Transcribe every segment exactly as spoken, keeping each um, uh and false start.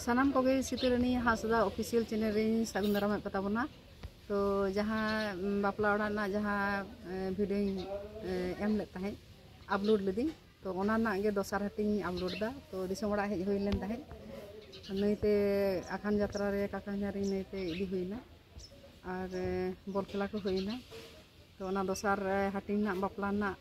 ᱥᱟᱱᱟᱢ ᱠᱚᱜᱮ ᱥᱤᱛᱟᱹ ᱨᱟᱹᱱᱤ ᱦᱟᱸᱥᱫᱟ official channel ᱨᱤᱧ ᱥᱟᱹᱜᱩᱱ ᱫᱟᱨᱟᱢᱮᱫ ᱠᱚ ᱛᱟᱵᱚᱱᱟ᱾ ᱛᱚ ᱡᱟᱦᱟᱸ, ᱩᱢ, ᱵᱟᱯᱞᱟ ᱚᱲᱟᱜ ᱨᱮᱱᱟᱜ ᱡᱟᱦᱟᱸ, ᱮ, ᱵᱷᱤᱰᱤᱭᱳᱧ, ᱮ, ᱮᱢ ᱞᱮᱫ ᱛᱟᱦᱮᱸᱫ, ᱟᱯᱞᱳᱰ ᱞᱤᱫᱟᱹᱧ, ᱛᱚ ᱚᱱᱟ ᱨᱮᱱᱟᱜ ᱜᱮ ᱫᱚᱥᱟᱨ ᱦᱟᱹᱴᱤᱧ ᱟᱯᱞᱳᱰ ᱮᱫᱟ᱾ ᱛᱚ ᱫᱤᱥᱚᱢ ᱚᱲᱟᱜ ᱦᱮᱡ ᱦᱩᱭ ᱞᱮᱱ ᱛᱟᱦᱮᱸᱫ, ᱱᱟᱹᱭᱛᱮ ᱟᱠᱷᱟᱱ ᱡᱟᱛᱨᱟ ᱨᱮ ᱠᱟᱠᱟ ᱦᱚᱧᱦᱟᱨᱤᱧ ᱱᱟᱹᱭᱛᱮ ᱤᱫᱤ ᱦᱩᱭᱱᱟ᱾ ᱟᱨ, ᱮ, ᱵᱚᱞ ᱠᱷᱮᱞᱟ ᱠᱚ ᱦᱩᱭᱱᱟ᱾ ᱛᱚ ᱚᱱᱟ ᱫᱚᱥᱟᱨ, ᱮ, ᱦᱟᱹᱴᱤᱧ ᱨᱮᱱᱟᱜ ᱵᱟᱯᱞᱟ ᱨᱮᱱᱟᱜ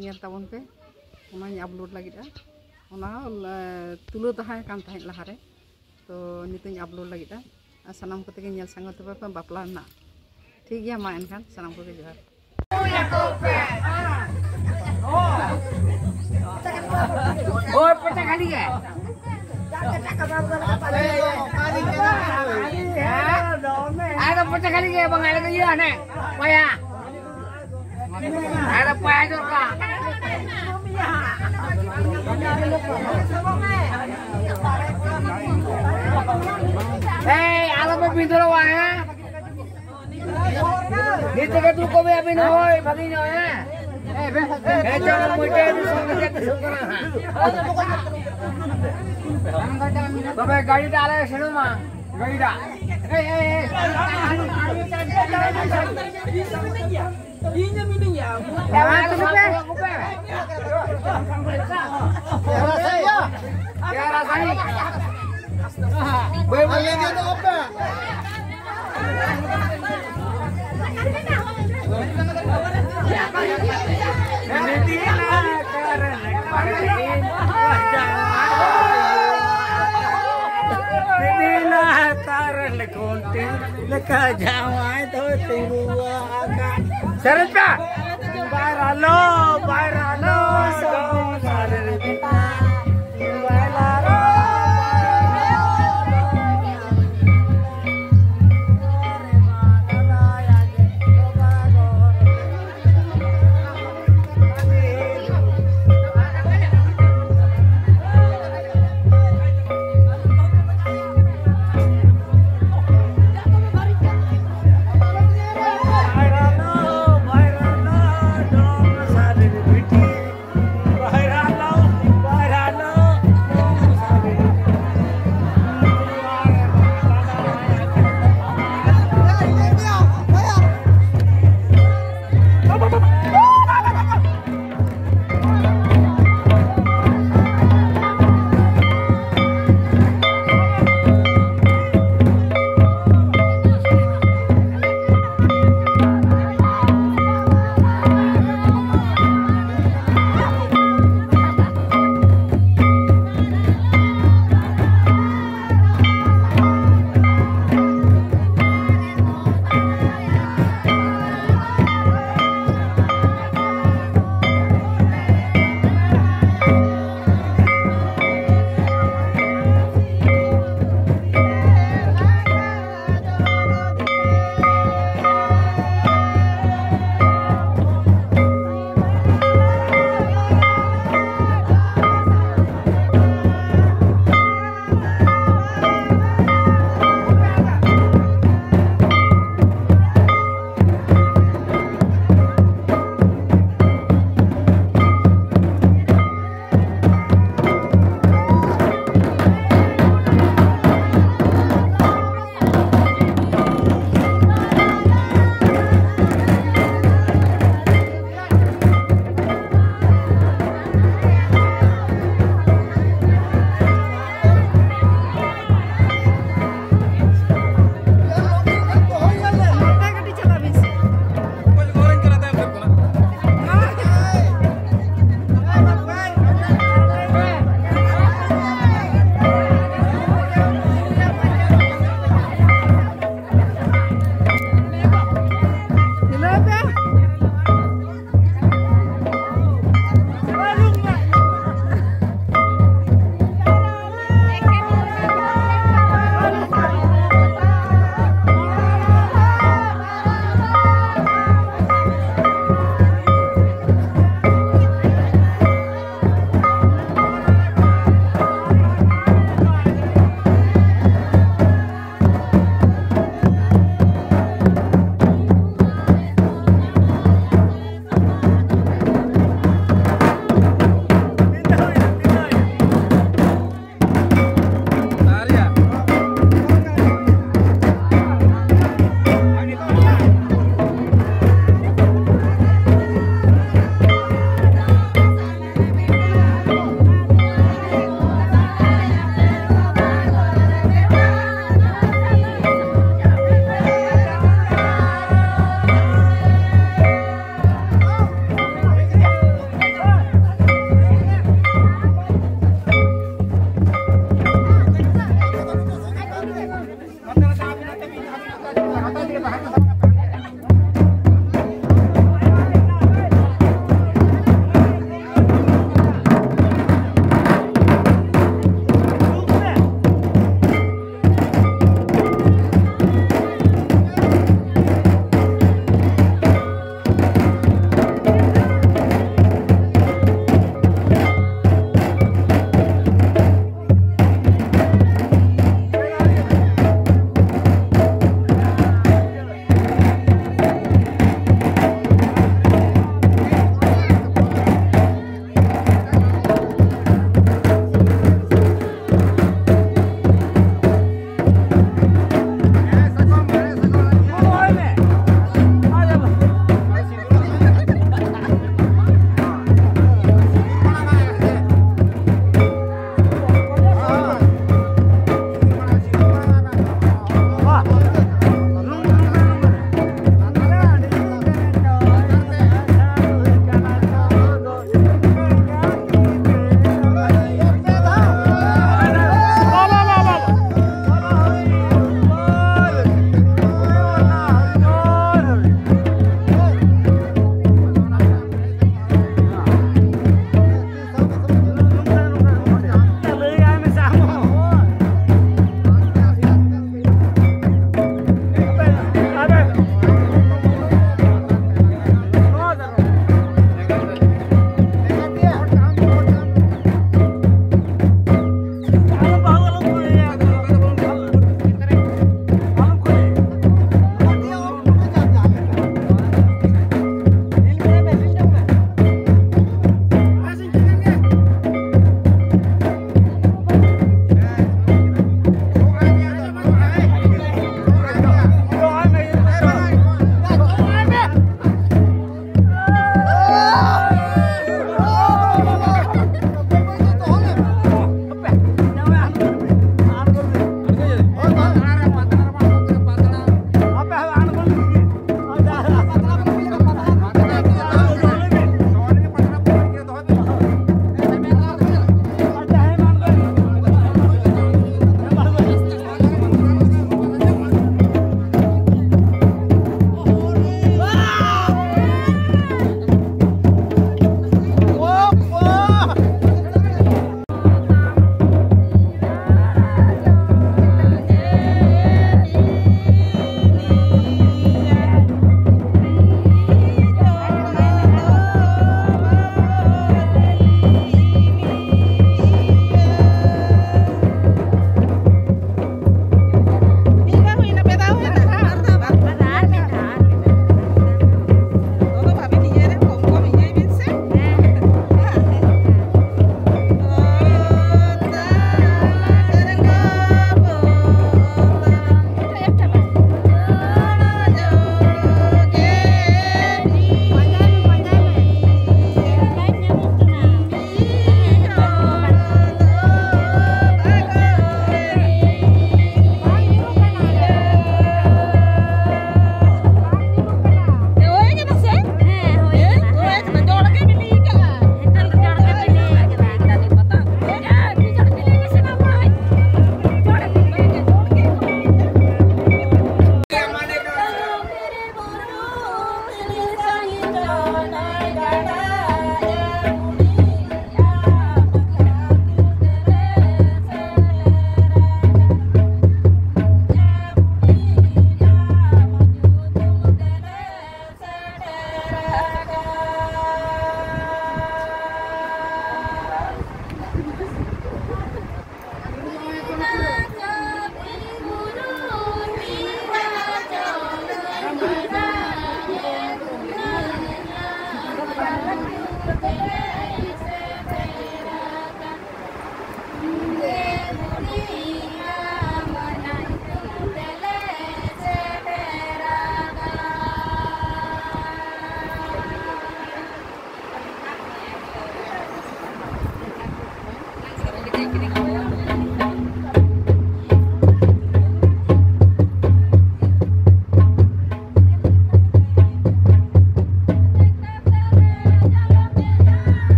ᱧᱮᱞ ᱛᱟᱵᱚᱱ ᱯᱮ, ᱚᱱᱟᱧ ᱟᱯᱞᱳᱰ ᱞᱟᱹᱜᱤᱫᱼᱟ᱾ ᱚᱱᱟ ᱦᱚᱸ, ᱮ, ᱛᱩᱞᱟᱹᱣ ᱛᱟᱦᱮᱸ ᱠᱟᱱ ᱛᱟᱦᱮᱸᱫ ᱞᱟᱦᱟᱨᱮ, ᱛᱚ ᱱᱤᱛᱚᱜ ᱤᱧ ᱟᱯᱞᱳᱰ ᱞᱟᱹᱜᱤᱫᱼᱟ᱾ ᱟᱨ ᱥᱟᱱᱟᱢ ᱠᱚᱛᱮ ᱜᱮ ᱧᱮᱞ ᱥᱟᱸᱜᱮ ᱛᱟᱵᱚᱱ ᱯᱮ ᱵᱟᱯᱞᱟ ᱨᱮᱱᱟᱜ᱾ ᱴᱷᱤᱠ ᱜᱮᱭᱟ, ᱢᱟ ᱮᱱᱠᱷᱟᱱ ᱥᱟᱱᱟᱢ ᱠᱚᱜᱮ ᱡᱚᱦᱟᱨ᱾ ᱳᱭ ᱯᱚᱪᱟ ᱠᱷᱟᱹᱞᱤ ᱜᱮ᱾ ᱟᱫᱚ ᱯᱚᱪᱟ ᱠᱷᱟᱹᱞᱤ ᱜᱮ, ᱵᱟᱝ ᱟᱞᱮ ᱫᱚ ᱤᱭᱟᱹ ᱦᱟᱱᱮ ᱯᱟᱭᱟ᱾ ᱟᱫᱚ ᱯᱟᱭᱟ ᱫᱚᱨᱠᱟᱨ᱾ ᱮᱭ, ᱟᱞᱚ ᱯᱮ ᱵᱤᱫᱨᱚᱣᱟ, ᱦᱮᱸ? ᱱᱤᱛ ᱛᱮᱜᱮ ᱫᱩᱲᱩᱵ ᱠᱚᱜ ᱢᱮ ᱟᱹᱵᱤᱱ ᱦᱚᱸ, ᱵᱷᱟᱹᱜᱤ ᱧᱚᱜ, ᱦᱮᱸ? ᱦᱮᱸ, ᱪᱚᱞᱚ, ᱢᱩᱪᱟᱹᱫ ᱫᱤᱥᱚᱢ ᱨᱮ ᱪᱮᱫ ᱫᱤᱥᱚᱢ ᱠᱟᱱᱟ ᱦᱟᱸᱜ? ᱛᱚᱵᱮ ᱜᱟᱹᱰᱤ ᱫᱚ ᱟᱞᱮ ᱥᱮᱱᱚᱜ ᱢᱟ, ᱜᱟᱹᱰᱤ ᱫᱚ᱾ ᱮᱭ, ᱮᱭ, ᱮᱭ, ᱤᱧ ᱫᱚ ᱢᱤᱱᱟᱹᱧᱟ᱾ ᱢᱟ ᱛᱚᱵᱮ ᱯᱮ᱾ ᱮ ᱨᱟᱥᱟᱭ᱾ ᱵᱟᱹᱭ ᱵᱟᱹᱭ᱾ ᱞᱮᱠᱟ ᱡᱟᱶᱟᱭ ᱫᱚ ᱛᱤᱸᱜᱩ ᱟᱠᱟᱱ᱾ ᱥᱮᱨᱮᱧ ᱯᱮ᱾ ᱵᱟᱭᱨᱟᱞᱳ, ᱵᱟᱭᱨᱟᱞᱳ, ᱫᱚᱝ ᱥᱟᱨᱮ ᱨᱮ ᱵᱮᱴᱟ᱾ ᱵᱟᱭᱨᱟᱞᱳ,